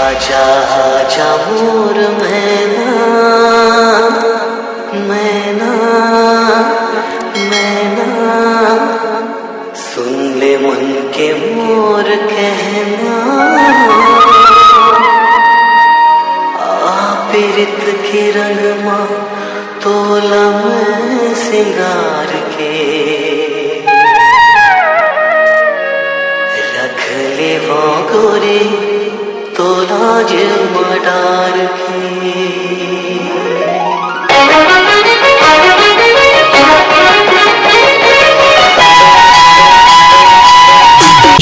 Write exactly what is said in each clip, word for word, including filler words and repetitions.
आजा, आजा मोर मैना, मैना, मैना, सुन ले मन के मोर कहना। आ पीरित के रंग मा तोला मैं सिंगार के, रख ले वो गोरी तोला जे मडार के।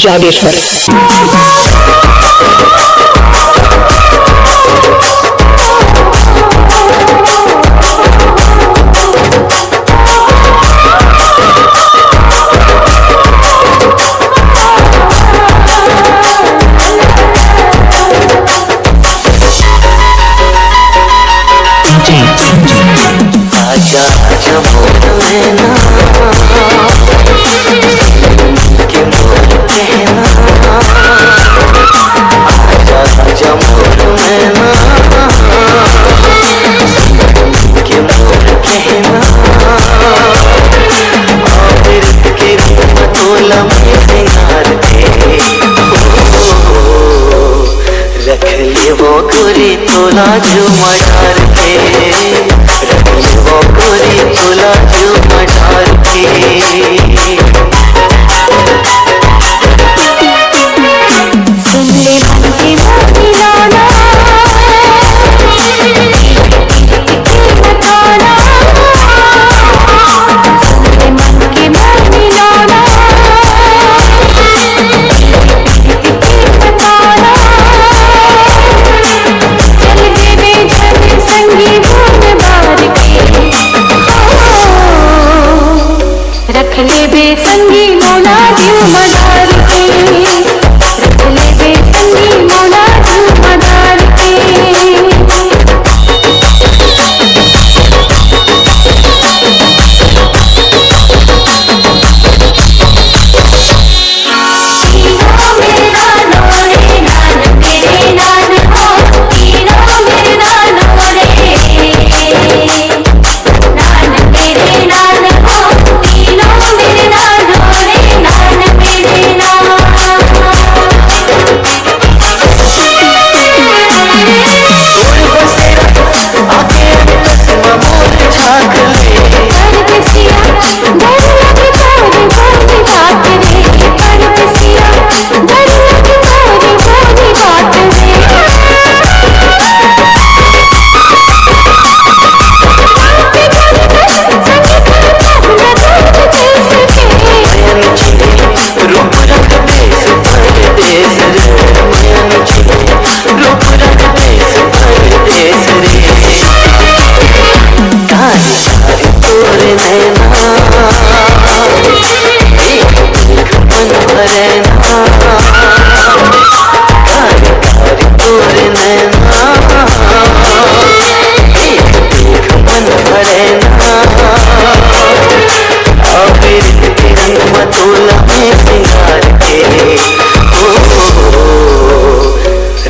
जागेश्वर। आजा, आजा मोर मैना, के मोर कहना। आजा, आजा मोर मैना, के मोर कहना। आ पीरित के रंग मा तोला मैं सिंगार के, ओ, रख ले वो गोरी तोला झूमर डार के, रख ले वो गोरी तोला झूमर डार के। सुन ले मन के मोती लाला, रख लेबे संगी मोला झूमर डार के, रख लेबे संगी मोला झूमर डार के।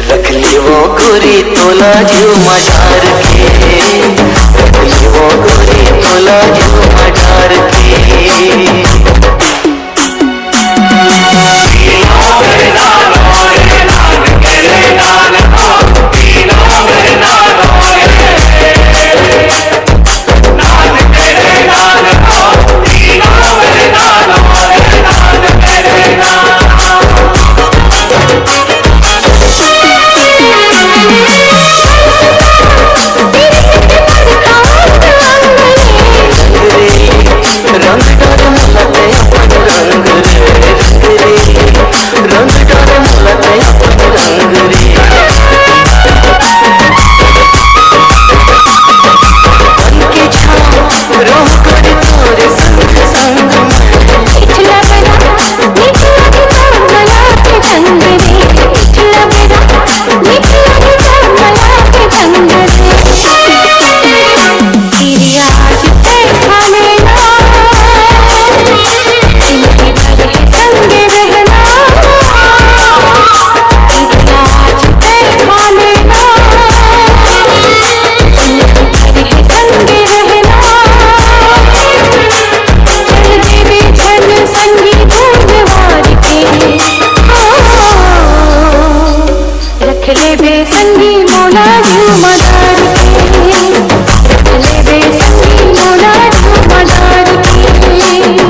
रख ले वो गोरी तोला झूमर डार के, रख ले वो गोरी तोला झूमर डार के। लेबे संगी मोला झूमदार के, लेबे संगी मोला झूमदार के।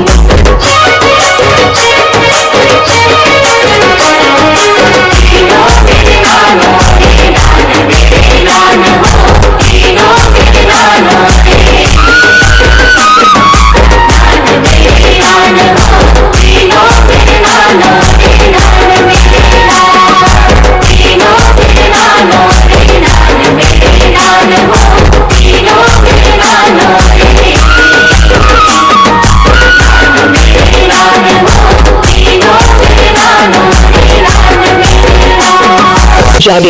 जादे